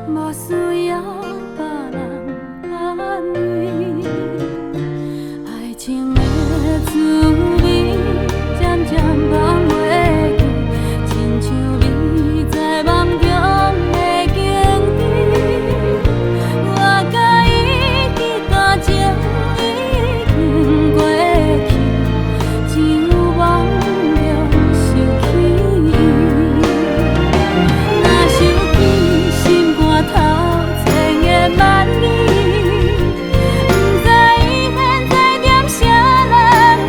無需要別人安慰。愛情的滋味漸漸放袂記，親像美在夢中的景致。我佮伊彼段情已經過去，只有夢中想起伊。若想起心肝頭前的萬里，不知伊現在踮啥人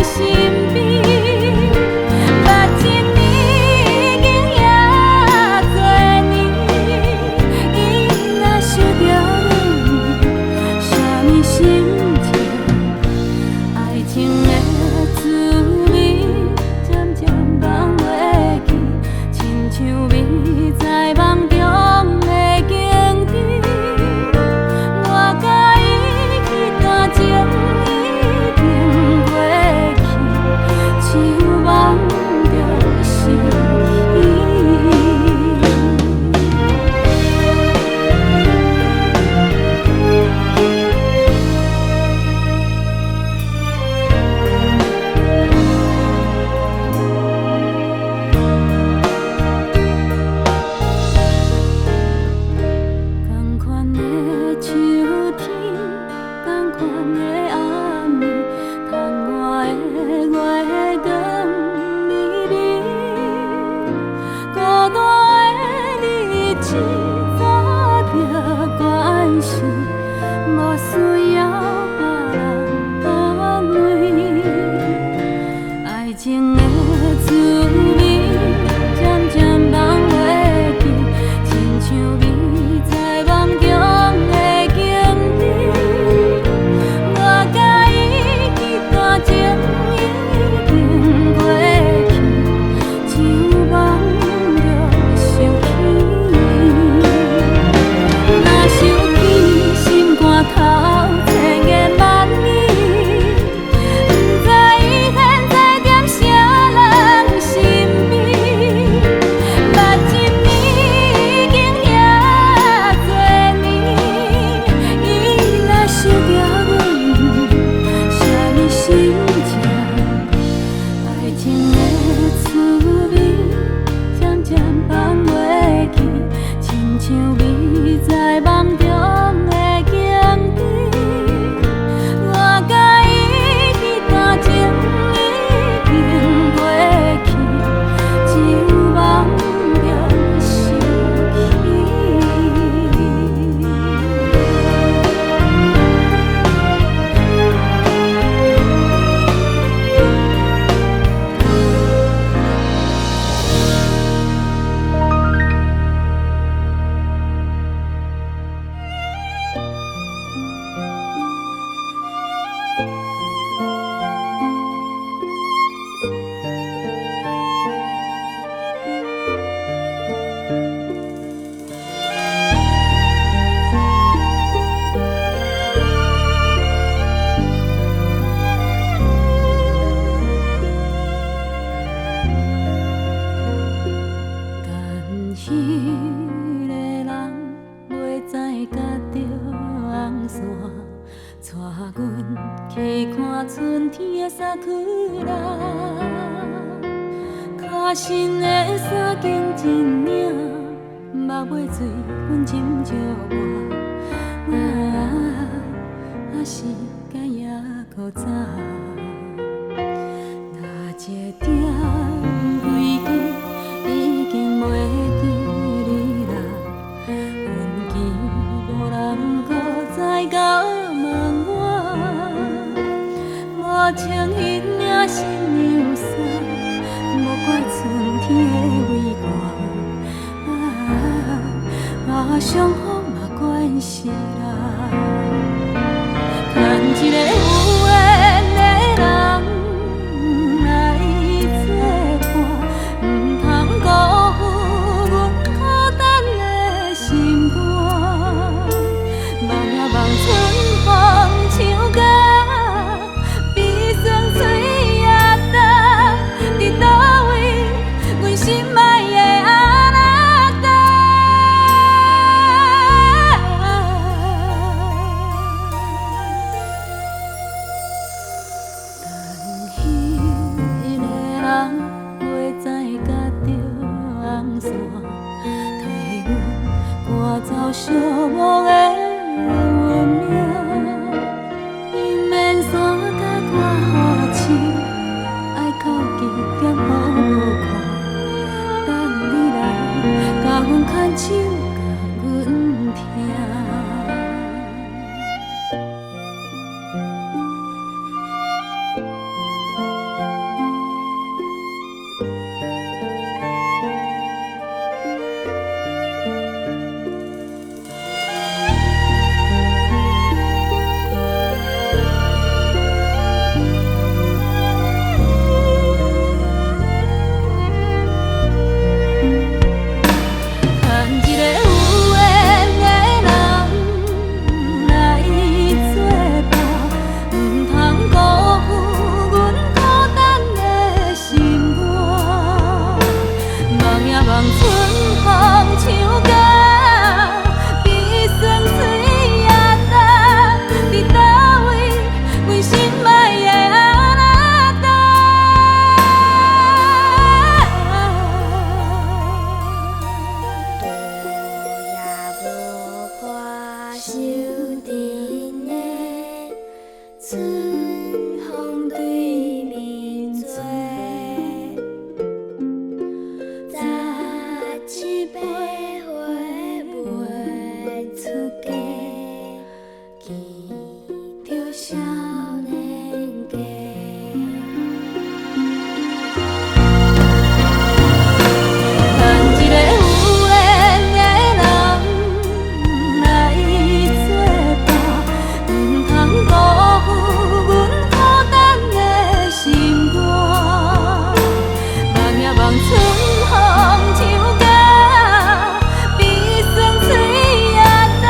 身邊。捌一年已經遐濟年，伊若想著阮，啥物心情？愛情的滋味漸漸放袂記，親像美在夢中的景致。我佮伊彼段情已經過去，只有夢中想起。仝款的秋天，仝款的暗暝，窗外的月光微微，孤單的日子早就慣勢，無需要別人安慰。愛情的滋味漸漸放袂記，親像美在夢中的景致。我佮伊彼段情已經過去，只有夢中想起。若想起心肝頭前的萬里，不知伊現在踮啥人身邊。捌一年已經遐濟年，伊若想著阮，啥物心情？愛情的滋味漸漸放袂記，親像美在夢中的景致。我佮伊彼段情已經過去，只有夢中想起。等彼个人袂再佮著紅線，帶阮去看春天的桜。跤身的衫經一領，目尾水阮斟石磨。啊，時間猶閣早。若一點規支已經袂記你啦，運期無人閣再共問我，無穿彼領新娘衫，無怪春天的微寒。啊，傷風嘛關係啦。趁一個有緣的人來作伴，毋通辜負阮苦等的心肝。望啊望春風唱歌，悲酸喙也干，佇佗位，阮心愛的阿那達。寂寞的运命。伊免煞共我予手，爱到极点予无看，等你来共阮牵手，共阮疼。牵一个有缘的人来作伴，毋通辜负阮孤单的心肝。梦也梦春风树角，悲酸水也干，伫佗位，阮心爱的阿那达。大也无看守阵的春风对面坐，17、8岁未出嫁，见著少年家。牵一个有缘的人来作伴，毋通辜负阮孤单的心肝。梦也梦春风树角，悲酸水也干，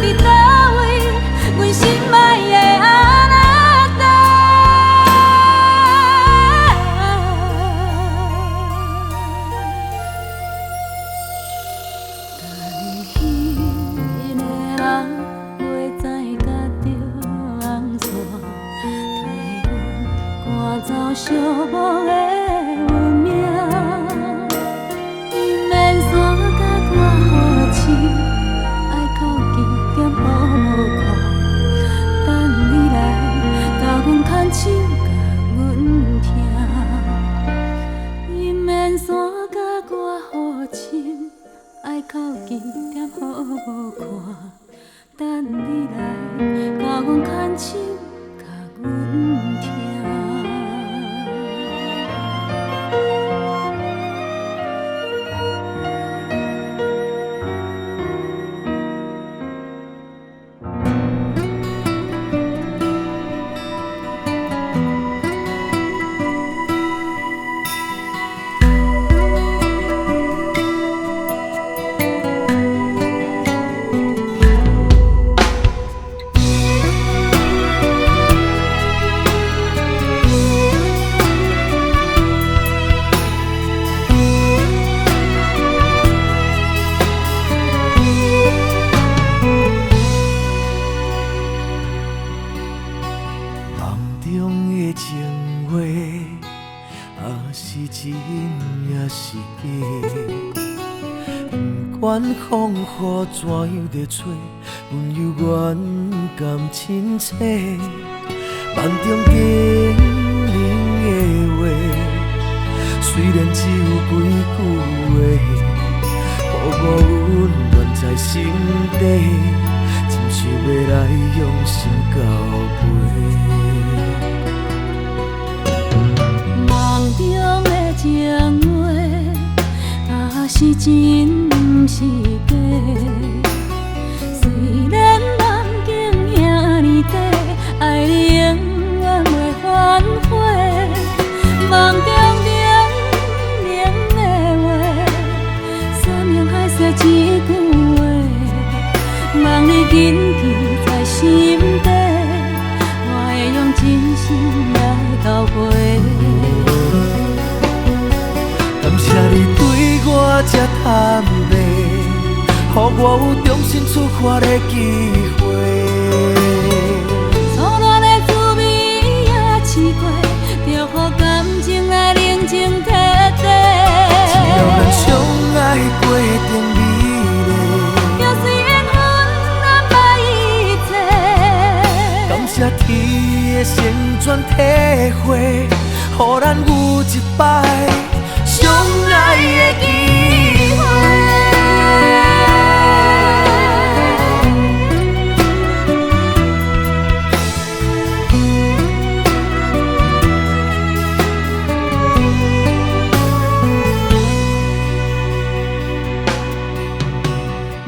伫佗位，阮心爱的阿那达。等彼个人袂知甲著红线，替阮赶走寂寞的运命。伊免煞共我予手，爱到极点予无看，等你来共阮牵手，共阮疼。伊免煞共我予手，爱到极点予无看，等你来共阮牵手，共阮疼。梦中的情话，也是真也是假。不管风雨怎样地吹，阮犹原甘凊彩。梦中叮咛的话，虽然只有几句话，予我温暖在心底，真想欲来用心交陪。梦中的情话，若是真毋是假。虽然梦境遐呢短，爱你永远袂反悔。梦中叮咛的话，山盟海誓一句话，望你谨记在心底，我会用真心来交陪。感谢你对我这坦白，予我有重新出发的机会。初恋的滋味也试过，就予感情来冷静彻底。只要咱相爱过程美丽，就算天的成全體會，予咱有一擺相愛的機會。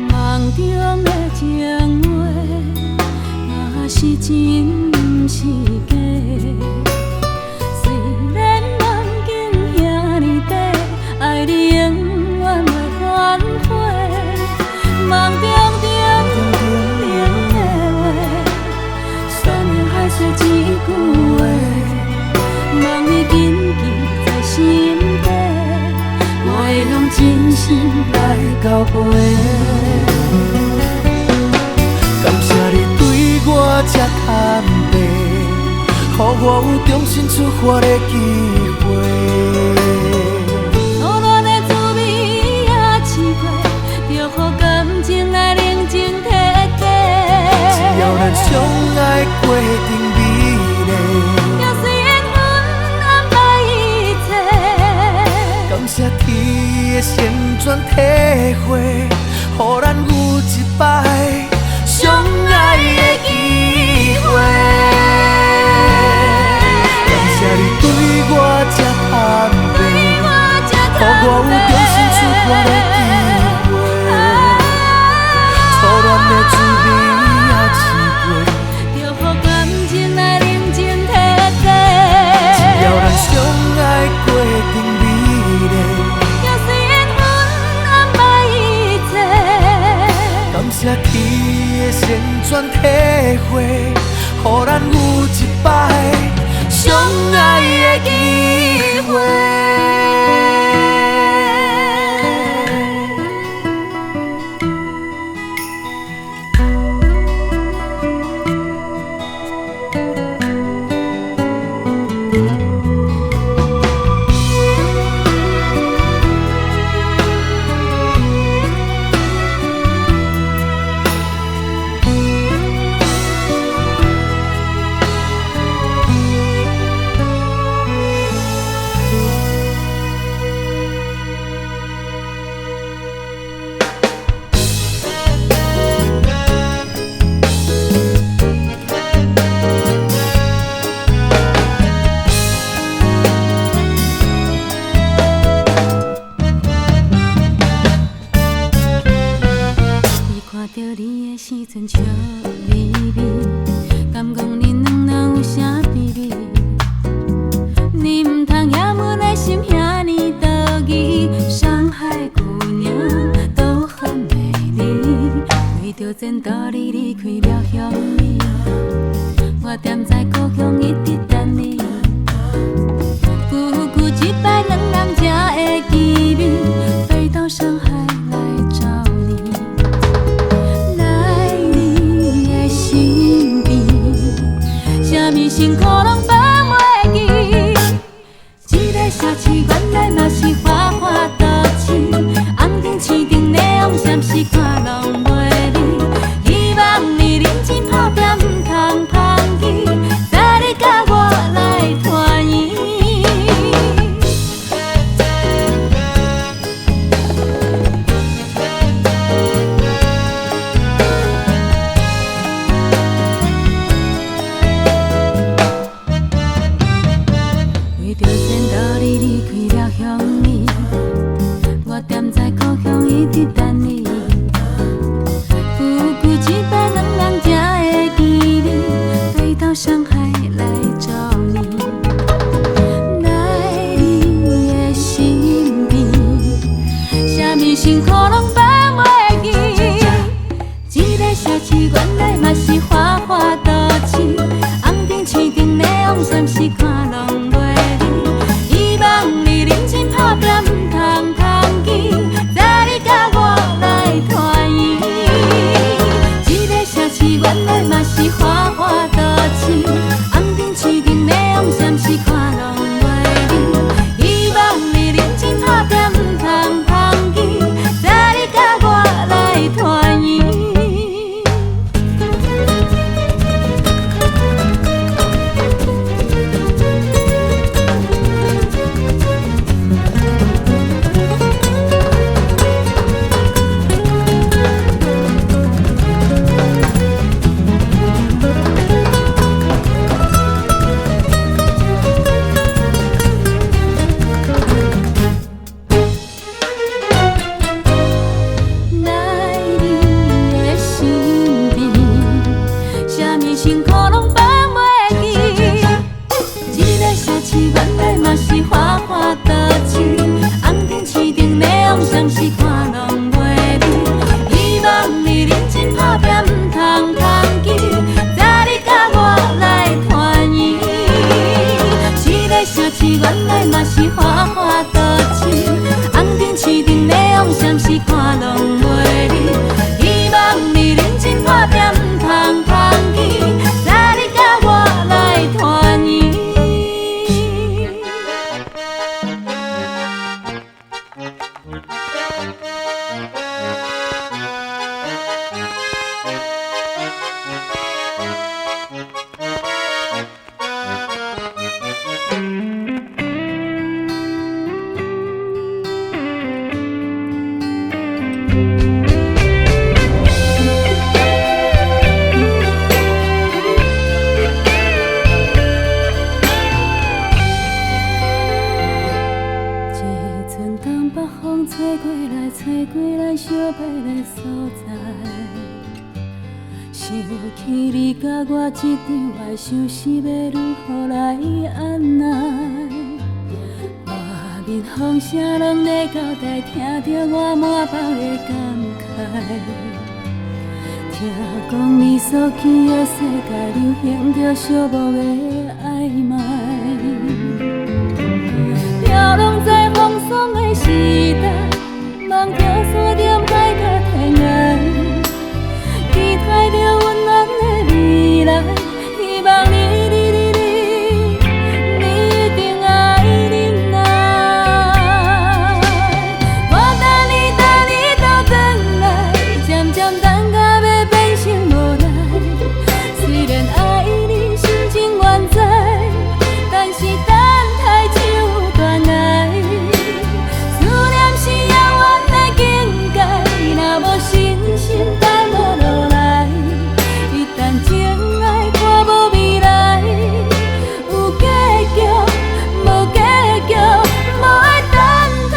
夢中的情話，若是真，毋是假。雖然夢境遐呢短，愛你永遠袂反悔。夢中叮嚀的話，山盟海誓一句話，望你緊記在心底，我會用真心來交陪。感謝你對我這坦白，予我有重新出發的機會。初戀的滋味也試過，著予感情來冷靜徹底。只要咱相愛過程美麗，就隨緣分安排一切。感謝天的成全體會，予咱有一擺相愛的機會。感謝你對我這坦白，予我有重新出發的機會。初戀的滋味也試過，著予感情來冷靜徹底。只要咱相愛過程美麗，就隨緣分安排一切。感謝天的成全體會，予咱有一擺相愛的機會。伊看著你的時陣笑眯眯，敢講恁兩人有啥秘密？你毋通嫌阮的心遐呢道義，上海姑娘都很美麗，為著前途你離開了鄉里，我踮在故鄉一直等你。久久一擺兩人才會見面，飛到上海來找你。來你的身邊，啥物辛苦攏放袂記。這个城市原來嘛是繁華都市，紅燈青燈霓虹閃烁看攏袂膩。希望你認真打拼，毋通放棄，早日佮我來團圓。想起你佮我這場愛，相思欲如何來按捺？外面風聲攏咧交代，聽著我滿腹的感慨。聽講你所去的世界，流行著寂寞的曖昧。飄浪在風霜的時代，望著山點海佮天涯，期待著溫暖的未來。希望你你你你，你一定愛忍耐。我等你等你倒轉來，漸漸等到欲變成無奈。雖然愛你心情原知，但是等待像斷崖。思念是遙遠的境界，若無信心等無落來。一旦情愛看無未來，有結局無結局，無愛等待。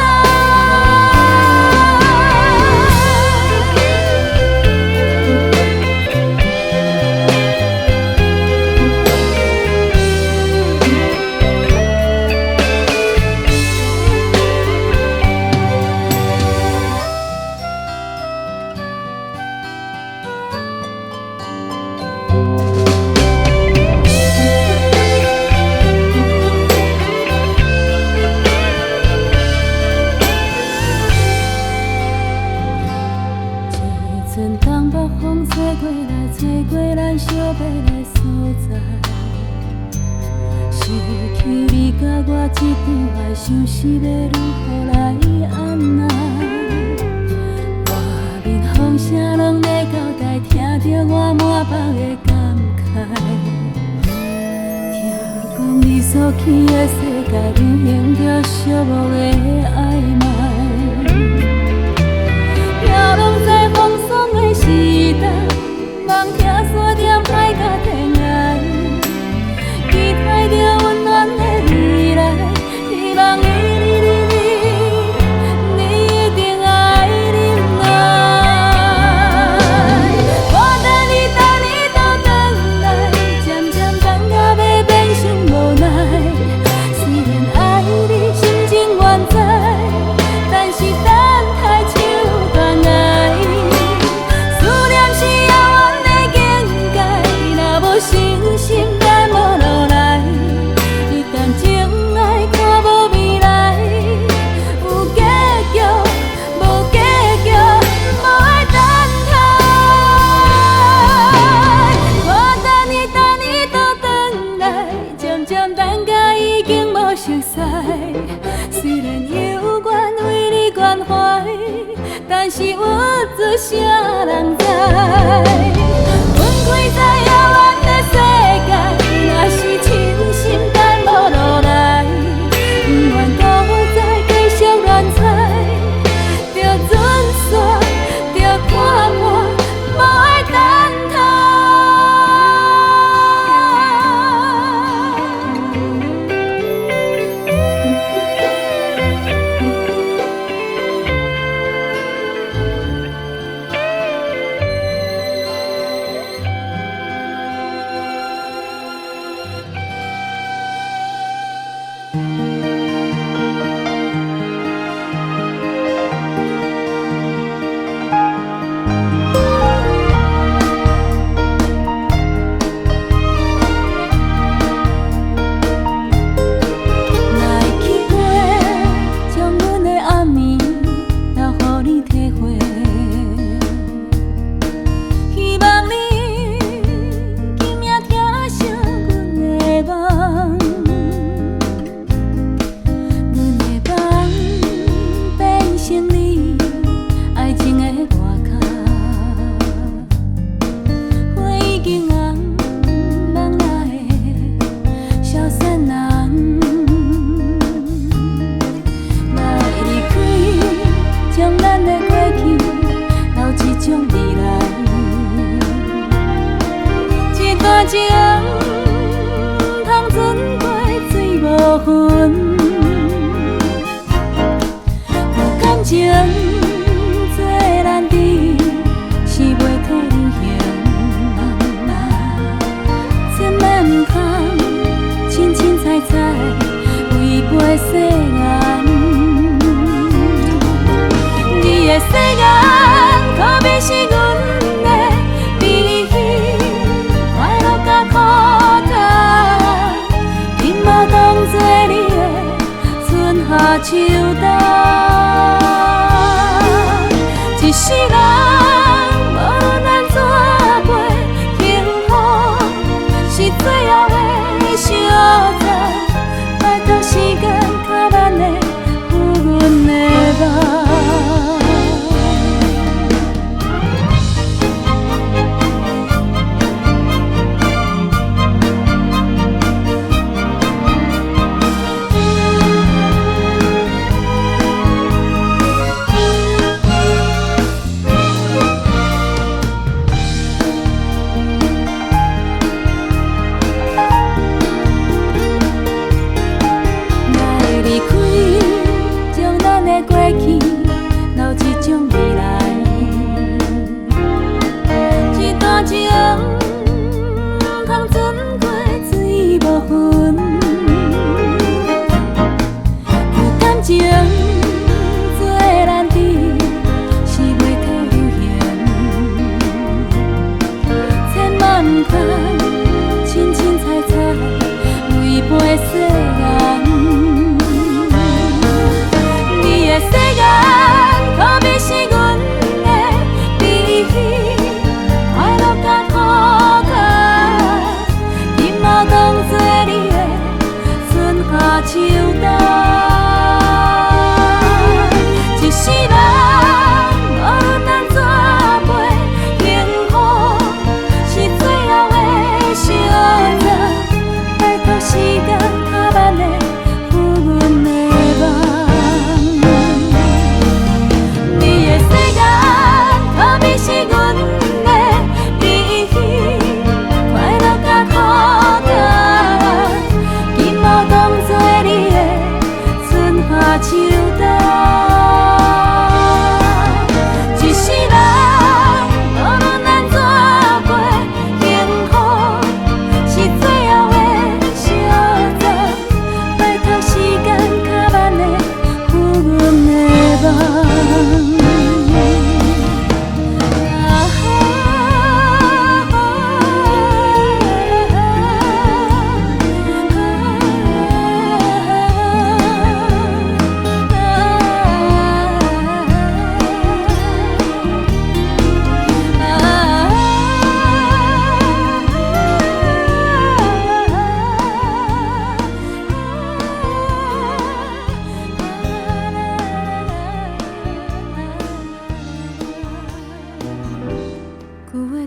一陣東北風吹過來，吹過咱惜別的所在。想起你佮我這場愛，相思欲如何來按捺？外面風聲攏咧交代，聽著我滿腹的感慨。聽講你所去的世界，流行著寂寞的曖昧。飄浪在風霜的時代，望聽山點海佮天涯，期待著溫暖的未來。希望你你你你，你一定愛忍耐。我等你等你倒轉來，漸漸等到欲變成無奈。雖然愛你心情原知，但是等待像斷崖。思念是遙遠的境界，若無信心等無落來。一旦情愛看無未來，有結局無結局，無愛等待。我等你等你倒轉來，漸漸等甲已經無熟似。雖然猶原為你關懷，但是鬱卒啥人知？分開在遙遠的世界，若是真心等無落來，不願閣再繼續亂猜，著準煞，著看破，無愛等待。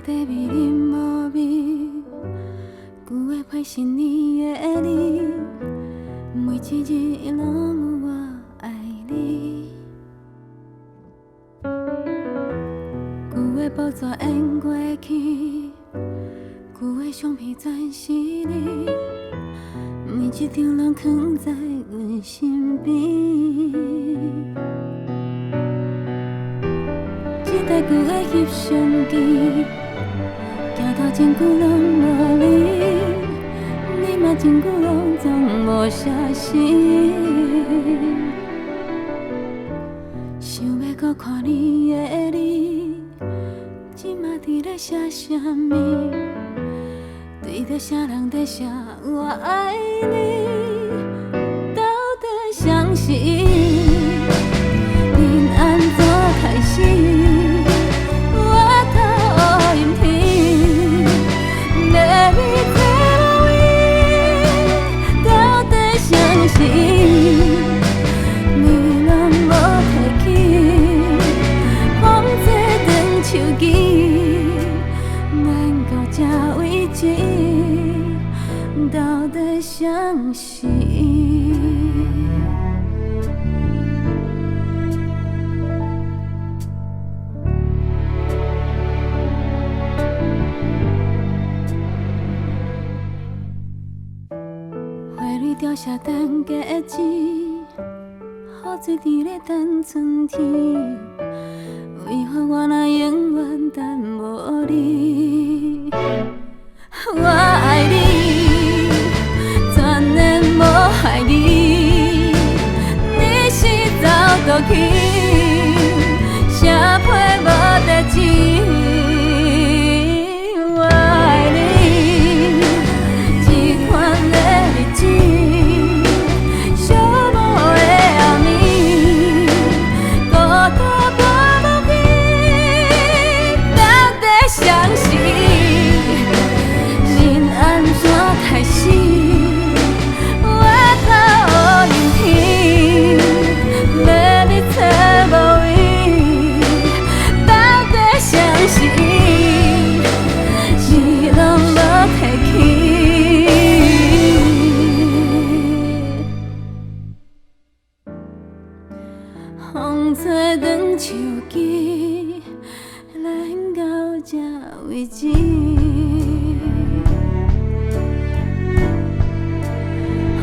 的茶味啉無味，旧的歹是你的你，每一日攏有我愛你。舊的報紙演過去，舊的相片全是你，每一張攏囥在阮身邊。這台舊的翕相機，鏡頭真久攏無你，你嘛真久攏總無消息。想欲閣看你的你，這馬佇咧寫啥物？對著啥人在寫我愛你？到底誰是伊？恁按怎開始？我頭烏陰天，欲你找無位，到底誰是伊？你攏無提起，風吹斷手機，咱到這為止，到底誰是伊？花蕊凋謝等果子，雨水佇咧等春天。為何我若永遠等無你？我愛你，全然無懷疑。你是走倒去，寫批無地址。我愛你，這款的日子，寂寞的暗暝，孤單伴無去，到底誰是伊？恁按怎開始？我頭烏陰天，欲你找無位，到底誰是伊？你攏無提起。風吹斷手機，咱到這為止。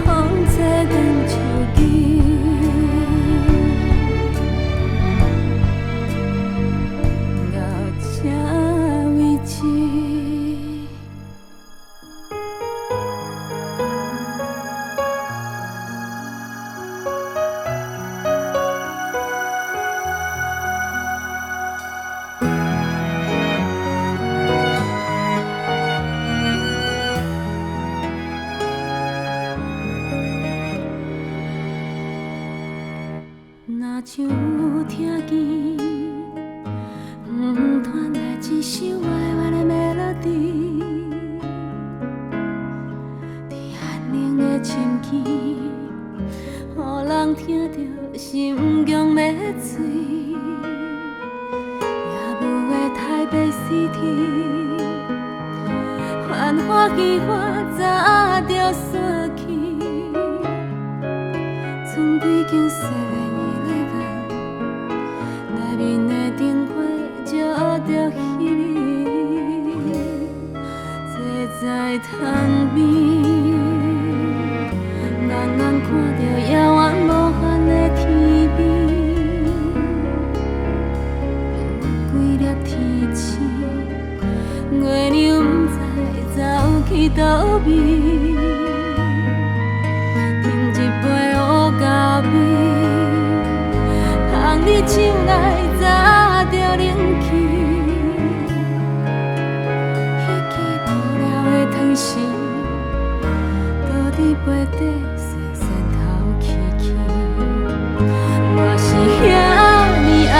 風吹斷手機，到這為止。若像有聽見，傳來一首歪歪的 melody，佇寒冷的深更，予人聽著心強欲碎。夜霧的台北 City，繁華戲花早就散去，賰幾間 7-Eleven，內面的燈火照著彼暝，坐在窗邊，眼眼看著遙遠無限的天邊，有幾粒天星，月娘不知走去佗位，斟一杯烏咖啡，捧你手來早就冷去。彼支無聊的湯匙，倒佇杯底，酸酸頭起起。我是遐爾愛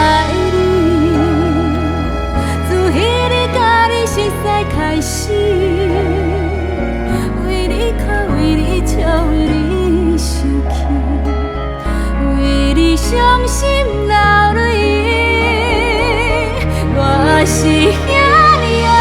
你，自彼日佮你熟似開始，為你哭，為你笑，為你生氣，為你傷心流淚。我是遐爾愛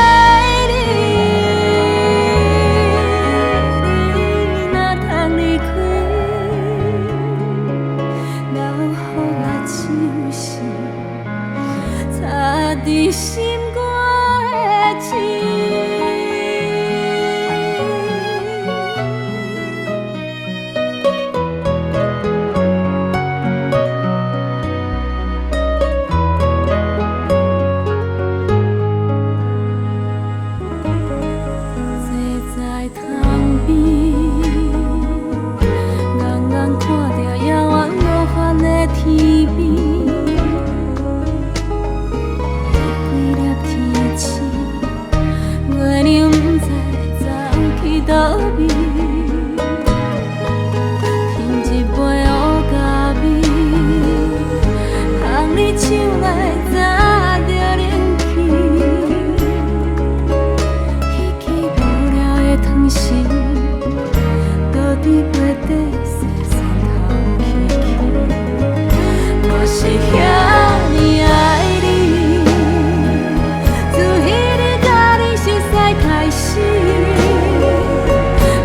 死。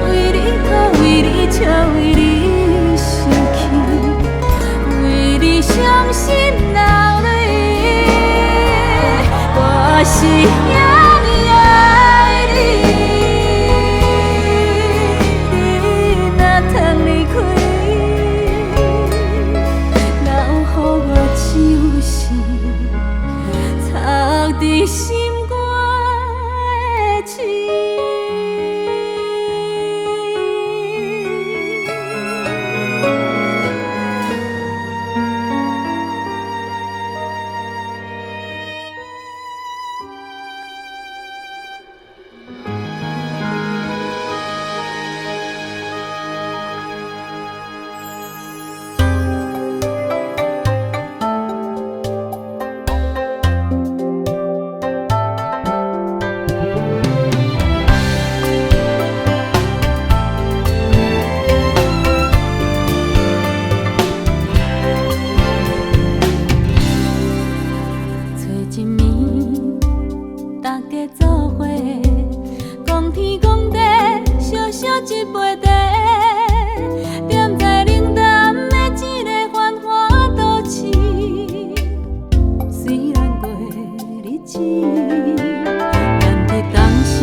為你哭，為你笑，為你生氣，為你傷心流淚。我是遐爾愛你，你若通離開，留予我只有是藏佇心肝的刺。找一暝，大家做伙，講天講地，小小一杯茶，踮在冷淡的這个繁華都市，雖然過日子，念著當時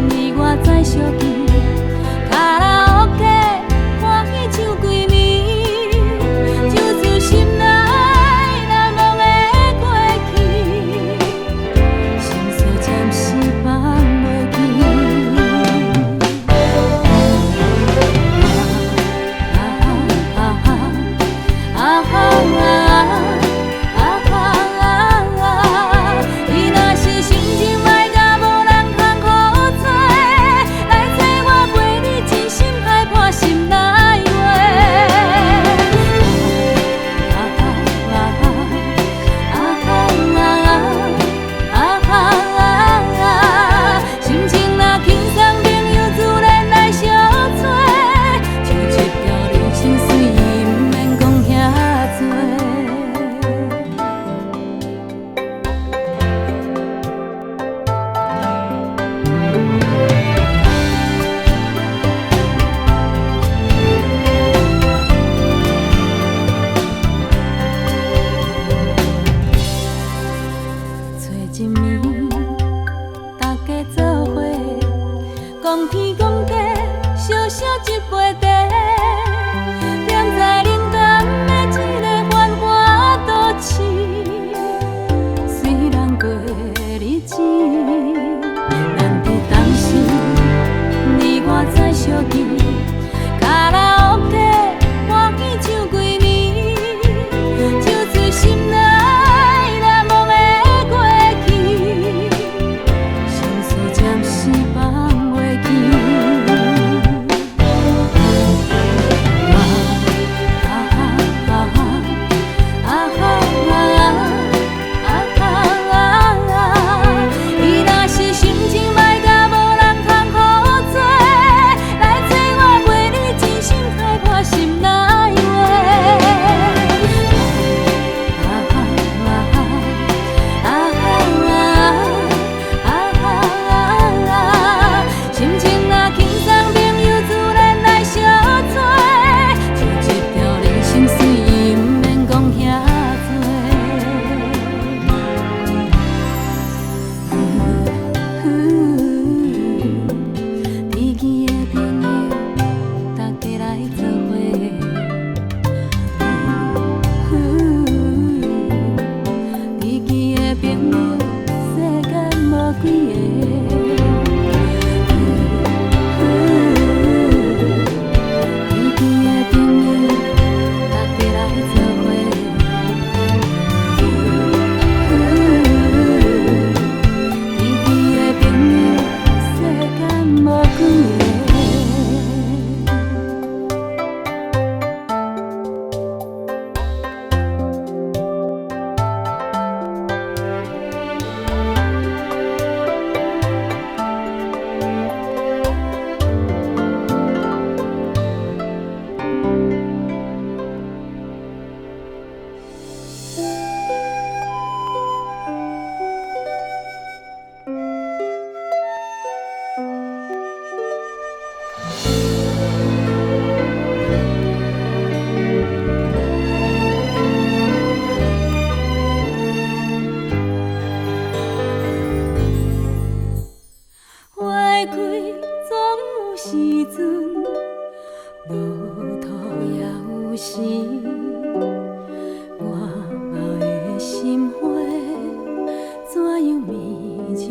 你我再相見，卡拉 OK 歡喜唱規暝，唱出心內難忘的過去，心事暫時放袂記。啊啊啊啊啊啊！你若是心情歹甲無人通予找，來找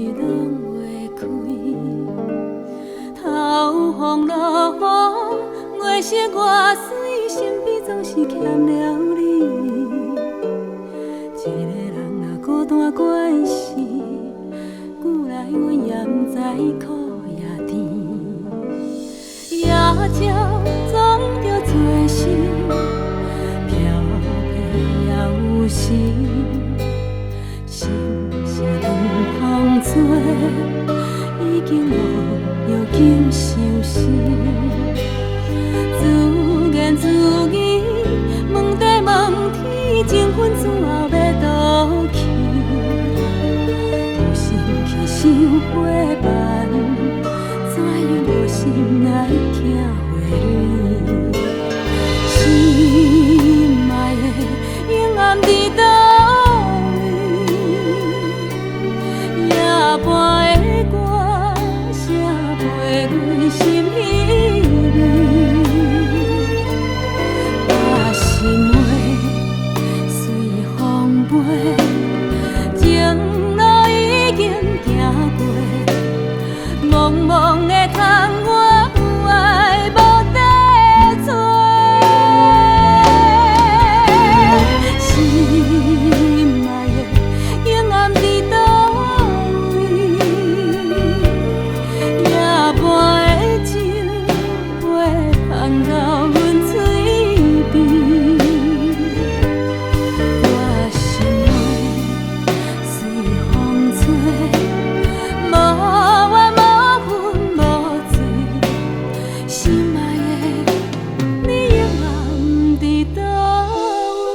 是拢袂開。透風落雨，月色偌媠，身邊總是欠了你。一個人若孤單慣勢，久來阮也毋知苦也甜。夜鳥總著做心，飄泊也有時，心是長風吹，已經無藥救相思。自言自語，問地問天，情分最後欲佗去？無心去想伙伴，怎樣無心來聽花蕊？心愛的永暗佇佗位？夜半的歌聲陪阮心稀微。我心話隨風飛，情路已經行過，茫茫的窗我有愛無地找。心愛的永暗佇佗位？夜半的酒杯香到阮嘴邊，我心話隨風吹，無怨無恨無罪。心愛的你永暗佇佗位？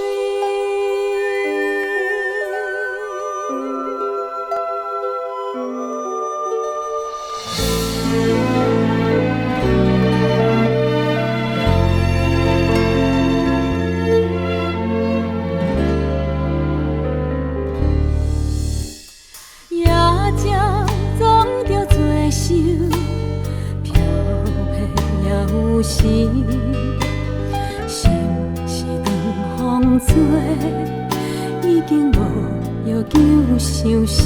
夜鳥總著做想，飄泊也有時，心是長風吹，已經無藥救相思。